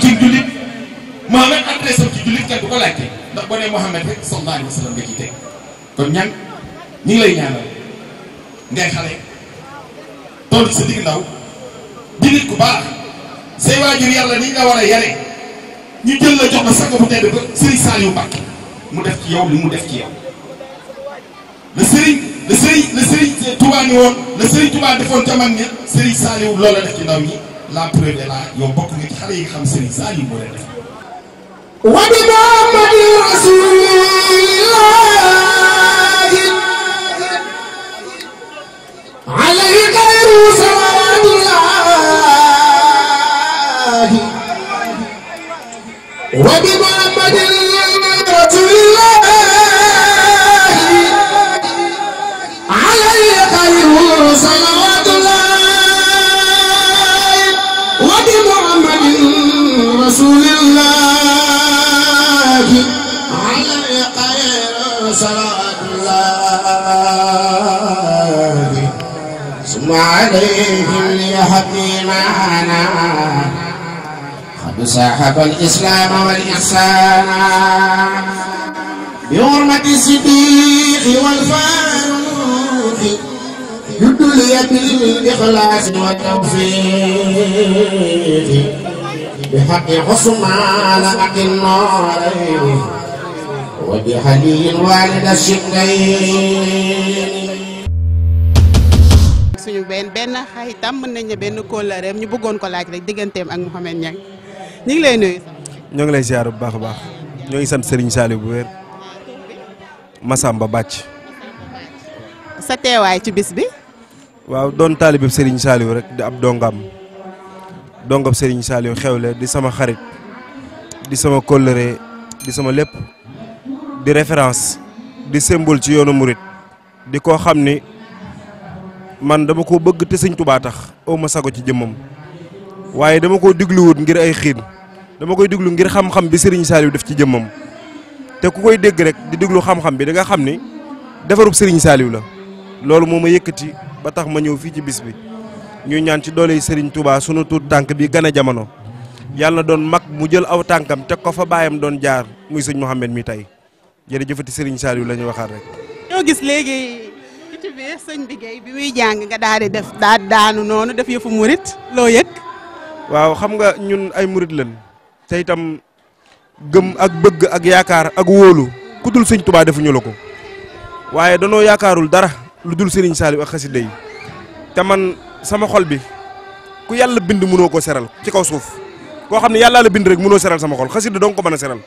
ci jullit Mouhamed adresse am ci jullit kenn du ko laajte ndax boo nee Mouhamed rek sallallahu alayhi wa sallam nga ciy teg kon ñan ñu ngi lay ñaanal ngay xale toll ci sa digg ndaw di nit ku baax say waajur yàlla ni nga war a yare ñu jël la jox la sang bu tedd ba Serigne Saliou Mbacké mu def ci yow li mu def ci yow le Serigne Touba ni woon le Serigne Touba defoon ca mag ña Serigne Saliou loola def ci ndaw ñi la preuve est là yow bokk nga ci xale yi xam Serigne Saliou moo leen def wa bi Muhammadi rasulillahi alayhi khayru salawatullahi wa bi Muhammadi rasulillahi alayhi khayru salawatullahi wa bi Muhammadi rasulillahi alayhi khayru salawatullahi summa alayhim liyahtimana qad sahaba al-islam wal-ihsan bi hurmati siddiq wal-faruq yudliya bil-ikhlas wa tawfiq bi haqqi Usman aqin-narayn wa bi hadiyin walid ash-shiqayn suñu benn xaritam mën nañ ne benn kóllëreem ñu bëggoon ko laaj rek digganteem ak Mouhamed Niang ñu ngi lay nuyu. ñoo ngi lay ziar bu baax a baax ñoo ngi sant Serigne Saliou bu wér Massamba Bàcc. sa teewaay ci bis bi. waaw doon taalibe Serigne Saliou rek di ab dongam Serigne Saliou xewle di sama xarit di sama kóllëre di sama lépp di référence di symbole ci yoonu murit di koo xam ni man dama ko bëgg te Sëñ Tuubaa tax aw ma sago ci jëmmam waaye dama koo digluwut ngir ay xiin dama koy diglu ngir xam-xam bi Serigne Saliou def ci jëmmam te ku koy dégg rek di diglu xam-xam bi da nga xam ni defarub Serigne Saliou la loolu moo ma yëkkati ba tax ma ñëw fii ci bis bi ñuy ñaan ci doole Serigne Touba sunu tuut tànk bi gën a jamono yàlla doon mag mu jël aw tànkam teg ko fa baayam doon jaar muy sëñ Mouhamed mi tey jërëjëfati Serigne Saliou la ñu waxaat rek. ñoo gis léegi ci biir sëñ bi Guèye bi muy jàng nga daal di def daanu noonu def yëfu murit loo yëg. waaw xam nga ñun ay murit lañ te itam gëm ak bëgg ak yaakaar ak wóolu ku dul sëñ Touba defuñu la ko waaye danoo yaakaarul dara lu dul Serigne Saliou ak xasida yi te man sama xol bi ku yàlla bind mënoo ko seral ci kaw suuf koo xam ne yàllaa la bind rek mënoo seral sama xol xasida dong ko mën a seral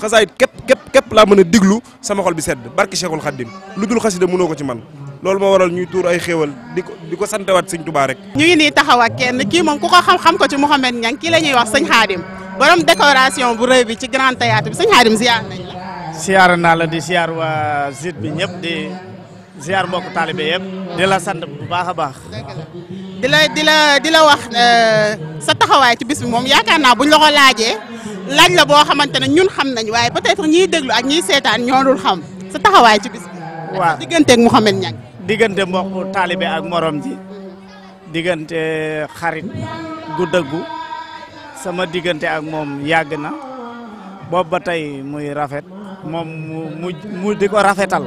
xasaayit képp laa mën a diglu sama xol bi sedd barki Cheikhul Khadim lu dul xasida mënoo ko ci man loolu moo waral ñuy tuur ay xéewal di ko santewaat sëñ Touba rek. ñu ngi nii taxaw ak kenn kii moom ku ko xam ko ci Mouhamed Niang kii la ñuy wax sëñ Khadim borom décoration bu rëy bi ci grand théâtre bi sëñ Khadim ziar nañ la. ziar naa la di ziar waa site bi ñëpp di ziar mbokk taalibe yëpp di la sant bu baax a baax. di la wax sa taxawaay ci bis bi moom yaakaar naa buñ la ko laajee laaj la boo xamante ne ñun xam nañ waaye peut-être ñiy déglu ak ñiy seetaan ñoo dul xam sa taxawaay ci bis bi. waaw digganteeg Mouhamed Niang. diggante mbokk taalibe ak morom ji diggante xarit gu dëggu sama diggante ak moom yàgg na boobu ba tey muy rafet moom mu di ko rafetal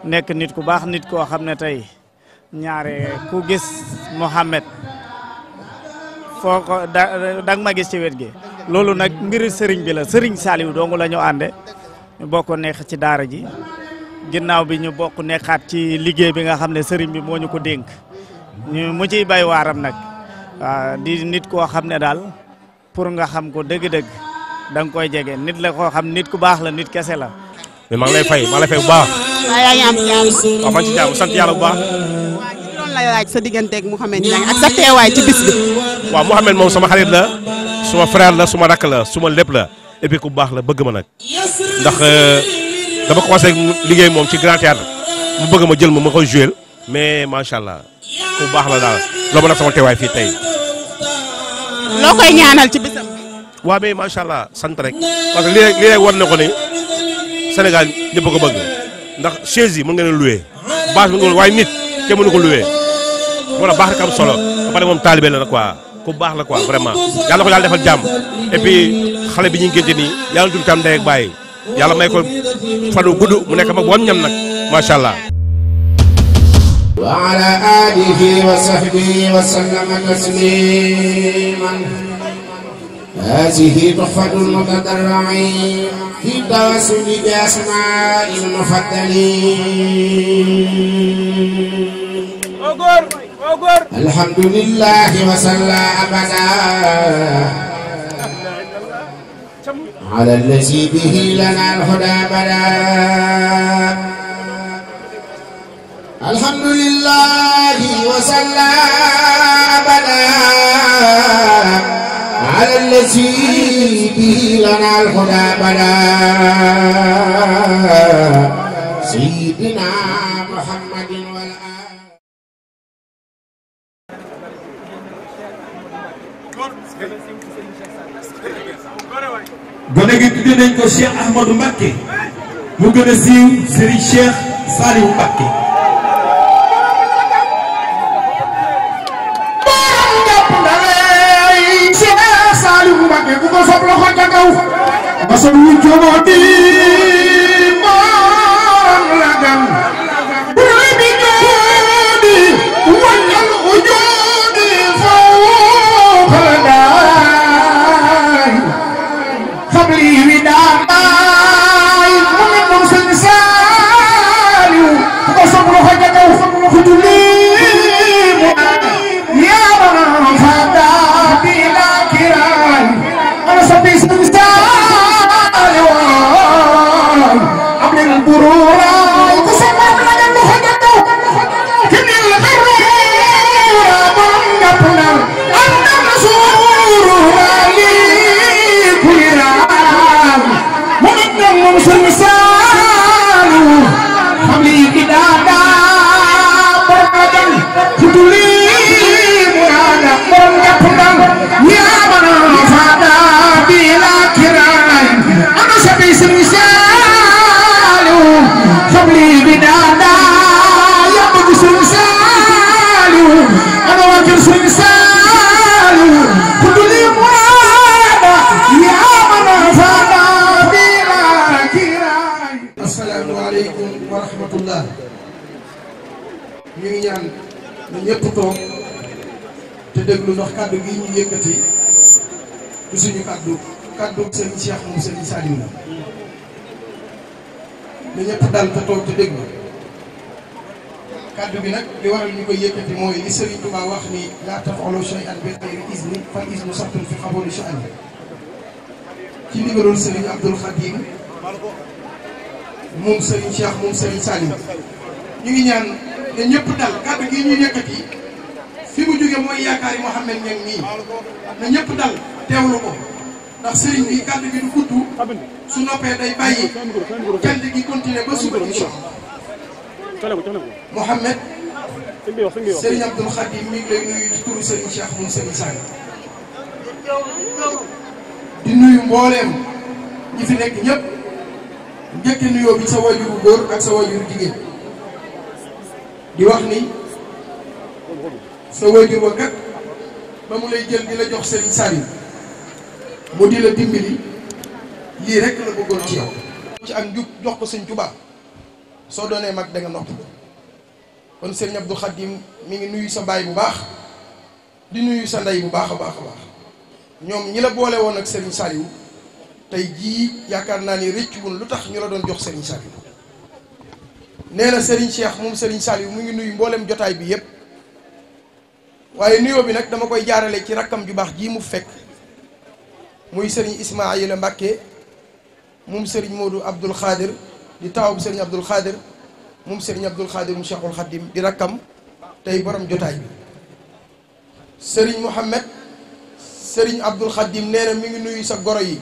nekk nit ku baax nit koo xam ne tey ñaare ku gis Mouhamed foo ko da ma gis ci wet gi loolu nag mbiri sëriñ bi la sëriñ Saliou dong la ñu ànde ñu bokk nekk ci daara ji ginnaaw bi ñu bokk nekkaat ci liggéey bi nga xam ne sëriñ bi moo ñu ko dénk mu ciy bay waaram nag waaw di nit koo xam ne daal pour nga xam ko dëgg-dëgg da nga koy jege nit la koo xam nit ku baax la nit kese la. mais maa ngi lay fay bu baax. waaw yaa ngi am jàmm. waaw maa ngi ci jàmm sant yàlla bu baax. waaw ñu doon lay laaj sa digganteeg Mouhamed Niang ak sa teewaay ci bis bi. waaw Mouhamed moom sama xarit la suma frère la suma rakk la suma lépp la et puis ku baax la bëgg ma nag ndax dama commencé liggéey moom ci grand théâtre mu bëgg ma jël ma koy jouer mais macha allah ku baax la daal loo ma nag sama teewaay fii tey. loo koy ñaanal ci bisam. waaw mais macha allah sant rek parce que lii rek war na ko ni Sénégal ñëpp ko bëgg ndax chaise yi mën nga leen loué bâche mën nga waaye nit kenn mënu ko loué moo tax baax rek am solo ba pare moom taalibe la nag quoi ku baax la quoi vraiment yàlla ko yàlla defal jàmm et puis xale bi ñu ngi génte nii yàlla dul kam ndey ak bàyyi yàlla may ko fanu gudd mu nekk mag wam ñam nag macha allah. wa ala alihi wa sahbihi wa sallama tasliman hazihi tuhfatul mutadarri'in fi tawassuli bi asma'il mufaddalin alhamdulillahi wa salla abada ala allazi bihi lana al-huda bada alhamdulillahi wa salla abada ala allazi bihi lana al-huda bada sayyidina muhammadin wal gone gi tudde nañ ko Cheikh Ahmadou Mbacké mu gën a siiw Serigne Cheikh Saliou Mbacké borom jàpp ndalay Cheikh Saliou Mbacké ku ko sopp loxo ca kaw ba so wu jomo di borom la gam buri bi jodi wajal ujudi fawqa daay xabli wi daay mu ne moom sëñ Saliou ku ko sopp loxo ca kaw ku julli mu yaa fada bila kiray ana soppi sëñ Saliou am leen burura ku sopp loxo ca kaw kinil xarura borom jàpp na anda rasulullah moom sëñ Saliou xam lii di daada borom la jàng ku duli muraada borom jàpp ndal yaa mën a faada bi la kiraay ana sabi sëñ Saliou xam lii di daada yaa bëgg sëñ Saliou ana waa kër sëñ Saliou ku duli muraada yaa mën a faada asalaamaaleykum wa rahmatullah ñu ngi ñaan na ñëpp toog te déglu ndax kàddu gi ñu yëkkati du suñu kàddu kàddu Serigne Cheikh moom Serigne Saliou la na ñëpp dal te toog te déglu kàddu gi nag li waral ñu koy yëkkati mooy li Serigne Touba wax ni laa taf'alu shay'an bi ghayri izni fal iznu sartun fi qabuli sha'an ci ndigalul Serigne Abdoul Khadim moom Serigne Cheikh moom Serigne Saliou ñu ngi ñaan ne ñëpp dal kàddu gi ñuy yëkkati fi mu jóge mooy yaakaari Mouhamed Niang nii na ñëpp dal teewlu ko ndax Serigne bi kàddu gi du gudd su noppee day bàyyi cant gi continuer ba suba incha allah Mouhamed Serigne Abdoul Khadim mi ngi lay nuyu ci turu Serigne Cheikh moom Serigne Saliou di nuyu mbooleem ñi fi nekk ñëpp njëkk nuyoo bi sa wajuru góor ak sa wajuru jigéen di wax ni sa wajur wa kat ba mu lay jël di la jox Serigne Saliou mu di la dimbali lii rek la bëggoon ci yow ci ak njub jox ko Serigne Touba soo doonee mag da nga nopp kon Serigne Abdou Khadim mi ngi nuyu sa baay bu baax di nuyu sa ndey bu baax a baax a baax ñoom ñi la boole woon ak Serigne Saliou tey jii yaakaar naa ni rëccuwul lu tax ñu la doon jox Serigne Saliou nee na Serigne Cheikh moom Serigne Saliou mu ngi nuyu mboolem jotaay bi yépp waaye nuyoo bi nag dama koy jaarale ci rakkam ju baax jii mu fekk muy Serigne Ismaïla Mbacké moom Serigne Modou Abdoul Khadir di taawub Serigne Abdoul Khadir moom Serigne Abdoul Khadir mu Cheikhul Khadim di rakkam tey borom jotaay bi Serigne Mohamed Serigne Abdoul Khadim nee na mi ngi nuyu sa goro yi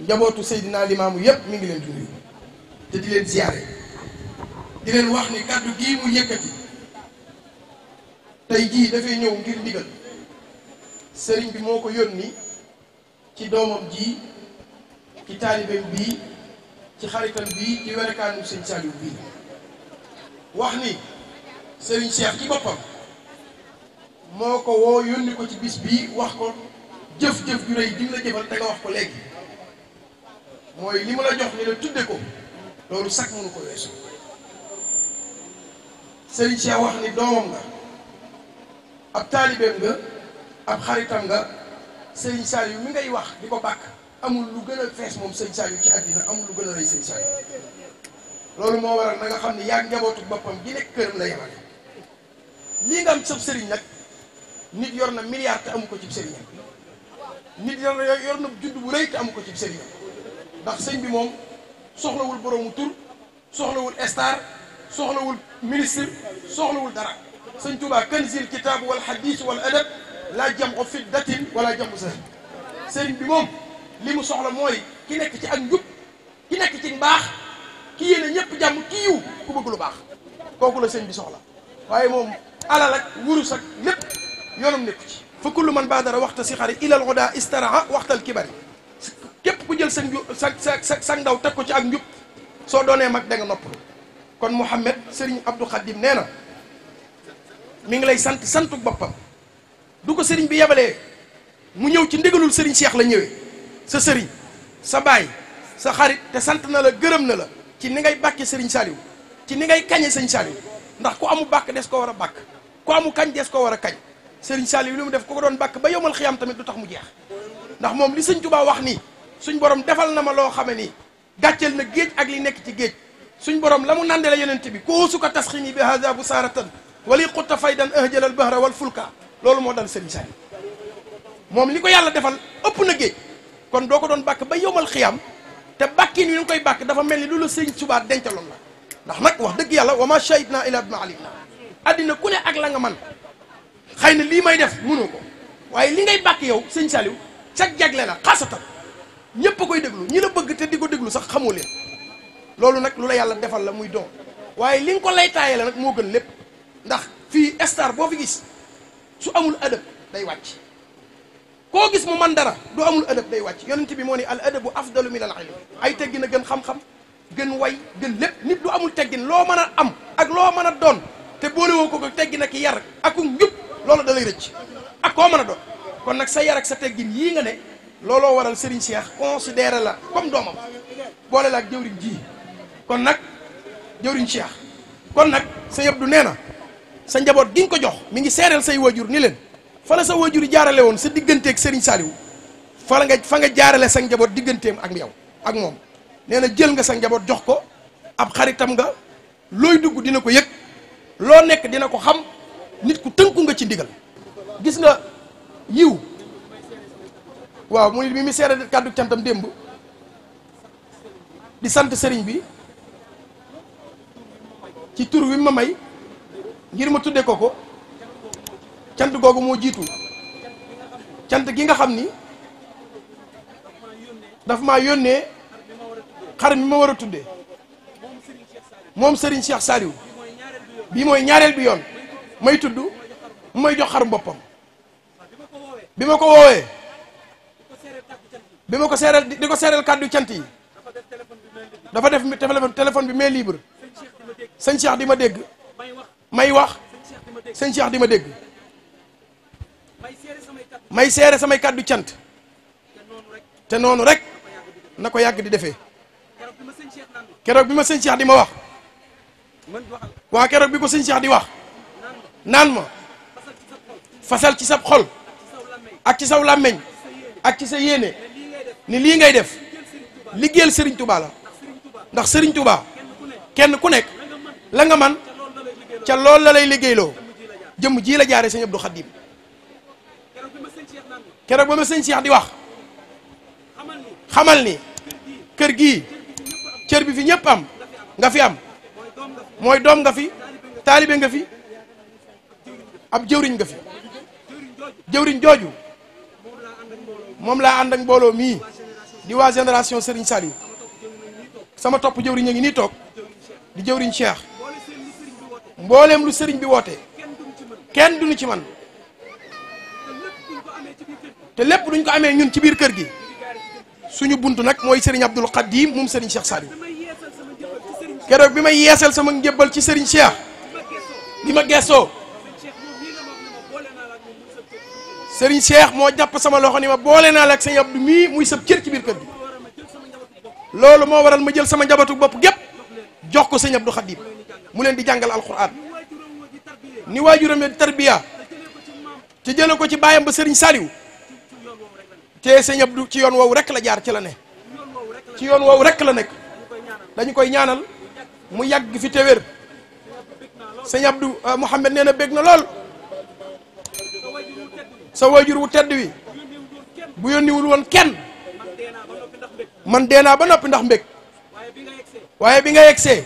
njabootu Seydina Limaamu yépp mi ngi leen di nuyu te di leen ziyaare di leen wax ni kàddu gii mu yëkkati tey jii dafay ñëw ngir ndigal sëriñ bi moo ko yónni ci doomam ji ci taalibeem bii ci xaritam bii ci werekaanu sëñ Saliou bii wax ni sëriñ Cheikh ci boppam moo ko woo yónni ko ci bis bii wax ko jëf-jëf ju rëy dim la jëfal te nga wax ko léegi mooy li ma la jox ni la tudde ko loolu sax mënu ko weesu. Serigne Cheikh wax ni doomam nga ab taalibeem nga ab xaritam nga Serigne Saliou mi ngay wax di ko bàkk amul lu gën a fees moom Serigne Saliou ci àddina amul lu gën a rëy Serigne Saliou loolu moo waral na nga xam ne yaa njabootu boppam gi nekk këram la yemale lii nga am sab Serigne nag nit yor na milliard te amu ko cib Serigne nit yor na judd bu rëy te amu ko cib Serigne ndax sëñ bi moom soxlawul boroomu tur soxlawul star soxlawul ministre soxlawul dara sëñ Tuubaa kanzil kitaab wal hadis wal adab laa jam o fiddatin wala jam sa sëriñ bi moom li mu soxla mooy ki nekk ci ak njub ki nekk ci mbaax ki yéene ñëpp jàmm ki yiw ku bëgg lu baax kooku la sëñ bi soxla waaye moom alal ak wurus ak lépp yoonam nekku ci fa kullu man baadara waxta si xari ilal huda istaraha waxtal kibari képp ku jël sa ndaw teg ko ci ak njub soo doonee mag da nga noppalu kon Mouhamed Serigne Abdou Khadim nee na mi ngi lay santu boppam du ko Serigne bi yebalee mu ñëw ci ndigalul Serigne Cheikh la ñëwee sa Serigne sa baay sa xarit te sant na la gërëm na la ci ni ngay bàkke Serigne Saliou ci ni ngay kañe Serigne Saliou ndax ku amu bàkk des ko war a bàkk ku amu kañ des ko war a kañ Serigne Saliou li mu def ku ko doon bàkk ba yowmal xiyam tamit du tax mu jeex ndax moom li Sëñ Tuubaa wax nii suñ borom defal na ma loo xame nii gàcceel na géej ak li nekk ci géej suñ borom la mu nande la yonent bi koo su ko tasxini bi hada bu saaratan wali xutta faydan ahjalal bahra wal fulka loolu moo dal Serigne Saliou moom li ko yàlla defal ëpp na géej kon doo ko doon bàkk ba yowmal xiyam te bàkkin wi nga koy bàkk dafa mel ni lu la Sëñ Tuubaa dencaloon la ndax nag wax dëgg yàlla wa ma shahidna illa bima alimna addina ku ne ak la nga man xëy na lii may def mënoo ko waaye li ngay bàkk yow Sëñ Saliou cag jagle la xaasatan ñëpp a koy déglu ñi la bëgg te di ko déglu sax xamoo leen loolu nag lu la yàlla defal la muy don waaye li nga ko lay taayee la nag moo gën lépp ndax fii star boo fi gis su amul adab day wàcc koo gis mu man dara du amul adab day wàcc yonent bi moo ni al adabu afdalu min al ilm ay teggin a gën xam-xam gën way gën lépp nit du amul teggin loo mën a am ak loo mën a doon te boolewoo ko ko teggin ak yar ak njub loolu da lay rëcc ak koo mën a doon kon nag sa yar ak sa teggin yii nga ne looloo waral Serigne Cheikh considéré la comme doomam boole la ak jëwriñ ji kon nag jëwriñ Cheikh kon nag sa yëpp du nee na sa njaboot gi nga ko jox mi ngi seereel say wajur ni leen fa la sa wajur yi jaarale woon sa digganteeg Serigne Saliou fa nga jaarale sa njaboot digganteem ak yow ak moom nee na jël nga sa njaboot jox ko ab xaritam nga looy dugg dina ko yëg loo nekk dina ko xam nit ku tënku nga ci ndigal gis nga yiw waaw muy bi mu seere kàddu cantam démb di sant sëriñ bi ci tur wi ma may ngir ma tudde ko cant googu moo jiitu cant gi nga xam ni daf maa yónnee xar mi ma war a tudde moom Serigne Cheikh Saliou bi mooy ñaareel bi yoon may tudd mu may jox xar boppam bi ma ko woowee bi ma ko seereel di ko seereel kàddu cant yi dafa def téléphone bi mais libre sëñ Cheikh di ma dégg may wax sëñ Cheikh di ma dégg may seere samay kàddu cant te noonu rek na ko yàgg di defee keroog bi ma sëñ Cheikh di ma wax waa keroog bi ko sëñ Cheikh di wax naan ma fasal ci sa xol ak ci saw làmmeñ ak ci sa yéene ni lii ngay def liggéeyal Serigne Touba la ndax Serigne Touba kenn ku nekk la nga man ca loolu la lay liggéeyloo jëmm ji la jaare sëñ Abdou Khadim keroog ba ma sëñ Cheikh di wax xamal ni kër gii cër bi fi ñëpp am nga fi am mooy doom nga fi taalibe nga fi ab jëwriñ nga fi jëwriñ jooju moom laa ànd ak mbooloo mii di waa génération Serigne Saliou sama topp jëwriñ a ngi nii toog di jëwriñ Cheikh mbooleem lu Serigne bi woote kenn duñu ci man te lépp duñ ko amee ñun ci biir kër gi suñu buntu nag mooy Serigne Abdoul Khadim moom Serigne Cheikh Saliou keroog bi may yeesal sama njëbbal ci Serigne Cheikh bi ma geesoo Serigne Cheikh moo jàpp sama loxo ni ma boole naa la ak sëñ Abdou mii muy sab cër ci biir kër gi loolu moo waral ma jël sama njabootu bopp gépp jox ko sëñ Abdou Khadim mu leen di jàngal alquran ni waajuram di tarbiya te jële ko ci baayam ba Serigne Saliou te sëñ Abdou ci yoon woowu rek la jaar ci la ne ci yoon woowu rek la nekk dañu koy ñaanal mu yàgg fi te wér sëñ Abdou Mouhamed nee na bég na lool sa waajur wu tedd wi bu yónniwul woon kenn man dee naa ba noppi ndax mbég waaye bi nga yegsee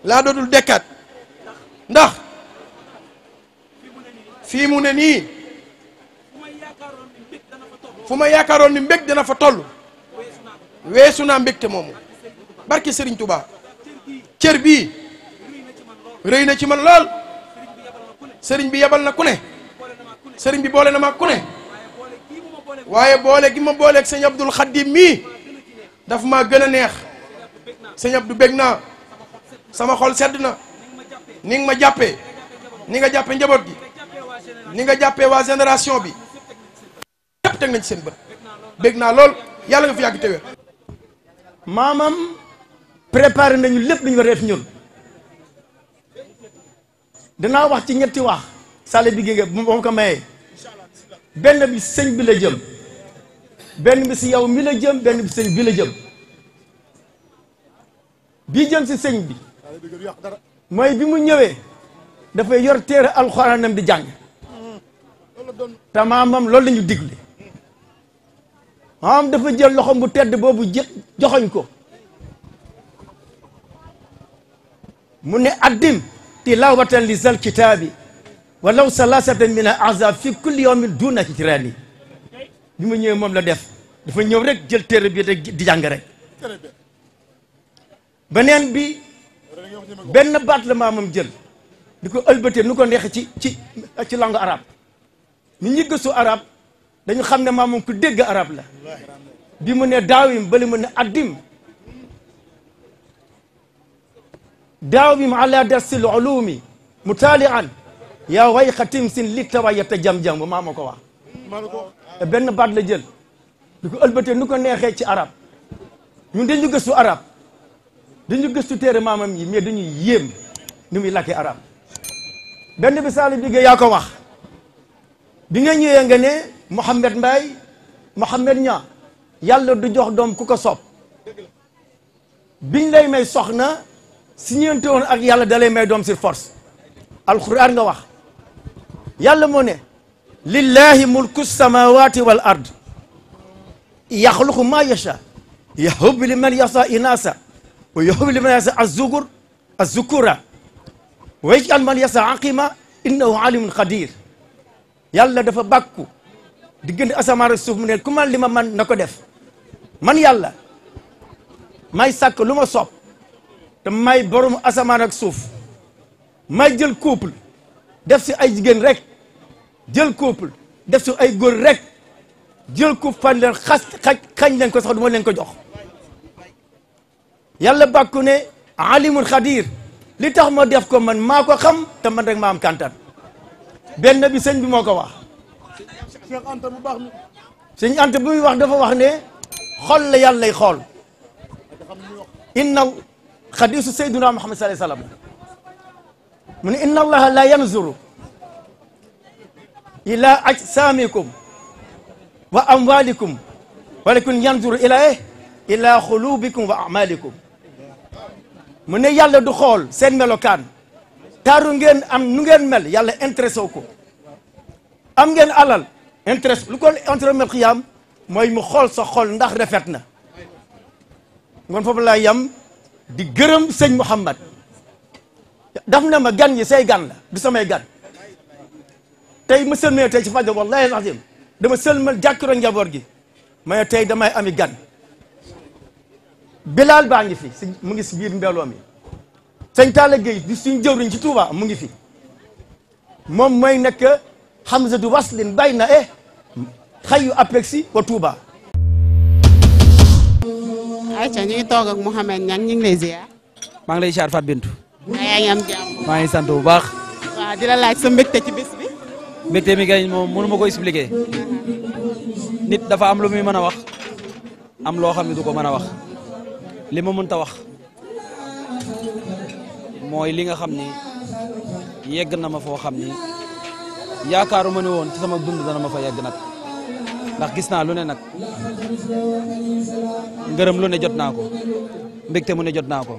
laa dootul dekkaat ndax fii mu ne nii fu ma yaakaaroon ni mbég dana fa toll weesu naa mbégte moomu barke Serigne Touba cër bii rëy na ci man lool Serigne bi yebal na ku ne Serigne bi boole na ma ku ne waaye boole gi ma booleeg sëñ Abdul Khadim mii daf maa gën a neex sëñ Abdou bég naa sama xol sedd na ni nga ma jàppee ni nga jàppee njaboot gi ni nga jàppee waa génération bi yëpp teg nañ ci seen bët bég naa lool yàlla nga fi yàgg te wér maamam préparé nañu lépp lu ñu war a def ñun danaa wax ci ñetti wax sale bi génge bu ma ko mayee benn bi sëñ bi la jëm benn bi si yow mi la jëm benn bi sëñ bi la jëm bii jëm si sëñ bi mooy bi mu ñëwee dafay yor téere alxuraanam di jàng te maamam loolu la ñu digle maamam dafa jël loxom bu tedd boobu joxoñ ko mu ne addim tilawatan li zal kitaabi walaw salasatan min al ahzab fi kulli yawmin duna hijrani bi mu ñëwee moom la def dafa ñëw rek jël téere bi rek di jàng rek beneen bi benn baat la maamam jël di ko ëlbatee nu ko neex ci langue arabe ni ñi gëstu arabe dañu xam ne maamam ku dégg arabe la bi mu ne daawim bali mu ne addim daawim ala darsil ulumi mutalian yaa way xatim sin li tawayata jam-jam bu maama ko wax benn baat la jël di ko ëlbatee nu ko neexee ci arab ñun dañu gëstu arab dañu gëstu téere maamam yi mais dañuy yéem ni muy lakkee arab benn bi saali bi yaa ko wax bi nga ñëwee nga ne Mouhamed Mbaye Mouhamed Niang yàlla du jox doom ku ko soob biñ lay may soxna si ñeente woon ak yàlla da lay may doom sur force alquran nga wax yàlla moo ne lillahi mulku samawati wal ard yaxluqu ma yasha yahub liman yasa inasa wa yahub liman yasa azukura wa yaj'al man yasa aqima innahu alimun qadir yàlla dafa bàkku diggante asamaan ak suuf mu ne ku man li ma man na ko def man yàlla may sàkk lu ma soob te may borom asamaan ak suuf may jël couple def si ay jigéen rek jël couple def si ay góor rek jël couple fan leen xañ leen ko sax du ma leen ko jox yàlla bàkku ne alimul xadir li tax ma def ko man maa ko xam te man rek maa am kantan benn bi sëñ bi moo ko wax sëñ Anta bu muy wax dafa wax ne xol la yàlla lay xool inna xadisu sayduna Muhammad sallallahu alayhi wasallam mu ne inna allaha la yanzuru ila ajsamikum wa amwalikum walakin yanzuru ila xulubikum wa amalikum mu ne yàlla du xool seen melokaan taaru ngeen am nu ngeen mel yàlla intéressé wu ko am ngeen alal intéressé lu ko intéressé mel xiyaam mooy mu xool sa xol ndax rafet na ngoon foofu laa yam di gërëm sëñ Mouhamad daf na ma gan yi say gan la du samay gan tey ma sëlmee tey ci fajar wallahi azim dama sëlmal jàkkiro njaboot gi ma tey damay ami gan Bilal baa ngi fi mu ngi si biir mbeeloo mi sëñ Talla Gueye di suñ jëwriñ ci Touba mu ngi fi moom mooy nekk Hamzatu waslin bay na xayu apexi wa Touba. ayca ñu ngi toog ak Mouhamed Niang ñu ngi lay ziar. maa ngi lay ziar Fatou Bintou. yaa ngi am jàmm. maa ngi sant bu baax. waaw di la laaj sa mbégte ci bis bi. mbégte mi kay moom mënu ma ko expliquer nit dafa am lu muy mën a wax am loo xam ne du ko mën a wax li ma mënta wax mooy li nga xam ni yegg na ma foo xam ni yaakaaruma ne woon ci sama dund dana ma fa yegg nag ndax gis naa lu ne nag ngërëm lu ne jot naa ko mbégte mu ne jot naa ko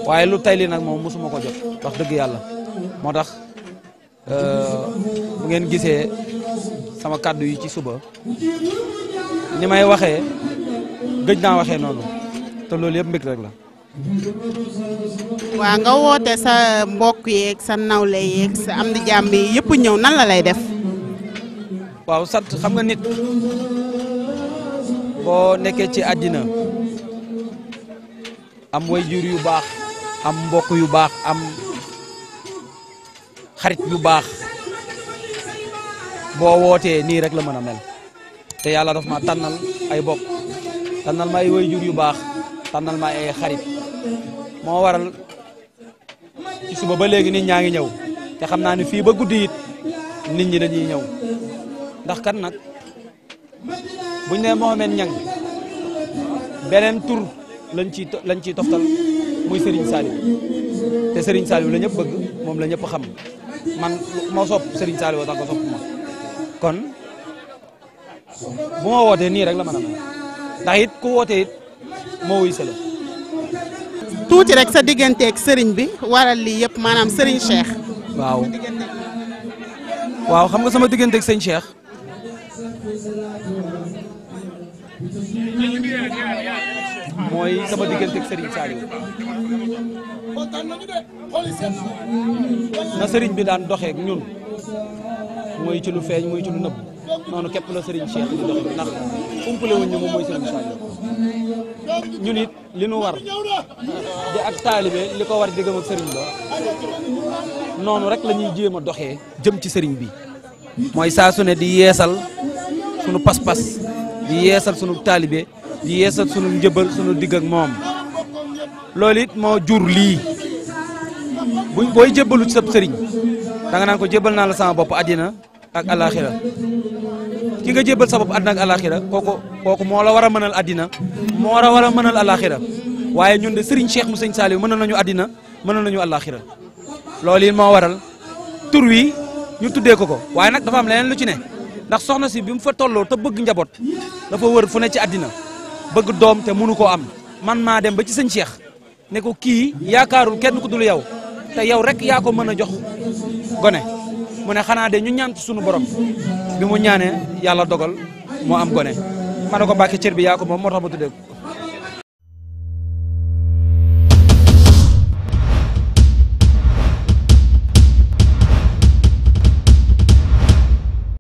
waaye lu tay li nag moom mosuma ko jot wax dëgg yàlla moo tax bu ngeen gisee sama kàddu yi ci suba ni may waxee gëj naa waxee noonu te loolu yëpp mbégte rek la. waa nga woote sa mbokk yeeg sa nawle yeeg sa am di jàmm yi yëpp ñëw nan la lay def. waaw sant xam nga nit boo nekkee ci àddina am waajur yu baax am mbokk yu baax am xarit yu baax boo wootee nii rek la mën a mel te yàlla daf ma tànnal ay bokk tànnal ma ay waajur yu baax tànnal ma ay xarit moo waral ci suba ba léegi nit ñaa ngi ñëw te xam naa ne fii ba guddi it nit ñi dañuy ñëw ndax kan nag buñ ne Mohamed Niang beneen tur lañ ciy toftal muy Serigne Saliou te Serigne Saliou la ñëpp bëgg moom la ñëpp xam man moo sopp Serigne Saliou tax ko sopp ma kon bu ma wootee nii rek la mën a mel ndax it ku wootee it moo wuy sala tuuti rek sa digganteeg Serigne bi waral lii yëpp maanaam Serigne Cheikh. waaw xam nga sama digganteeg sëñ Cheikh mooy sama digganteeg Serigne Saliou na Serigne bi daan doxeek ñun mooy ci lu feeñ mooy ci lu nëbb noonu képp la Serigne Cheikh di doxee ndax umpale wuñ ne moom mooy Serigne Saliou ñun it li nu war di ak taalibe li ko war diggam ak Serigne ba noonu rek la ñuy jéem a doxee jëm ci Serigne bi mooy saa su ne di yeesal sunu pas-pas di yeesal sunu taalibe di yeesal sunu njëbal sunu digg ak moom loolu it moo jur lii booy jébbalu ci sab Serigne da nga naan ko jébbal naa la sama bopp àddina ak alaxira ki nga jébbal sa bopp àddina ak alaxira kooku moo la war a mënal àddina moo war a mënal alaxira waaye ñun de Serigne Cheikh mu sëñ Saliou mënal nañu àddina mënal nañu alaxira loolu it moo waral tur wi ñu tuddee ko waaye nag dafa am leneen lu ci ne ndax soxna si bi mu fa tolloo te bëgg njaboot dafa wër fu ne ci àddina bëgg doom te mënu koo am man maa dem ba ci sëñ Cheikh ne ko kii yaakaarul kenn ku dul yow te yow rek yaa ko mën a jox gone mu ne xanaa de ñu ñaan ci sunu borom bi mu ñaanee yàlla dogal moo am gone ma ne ko Mbàkke cër bi yaa ko moom moo tax ma tuddee ko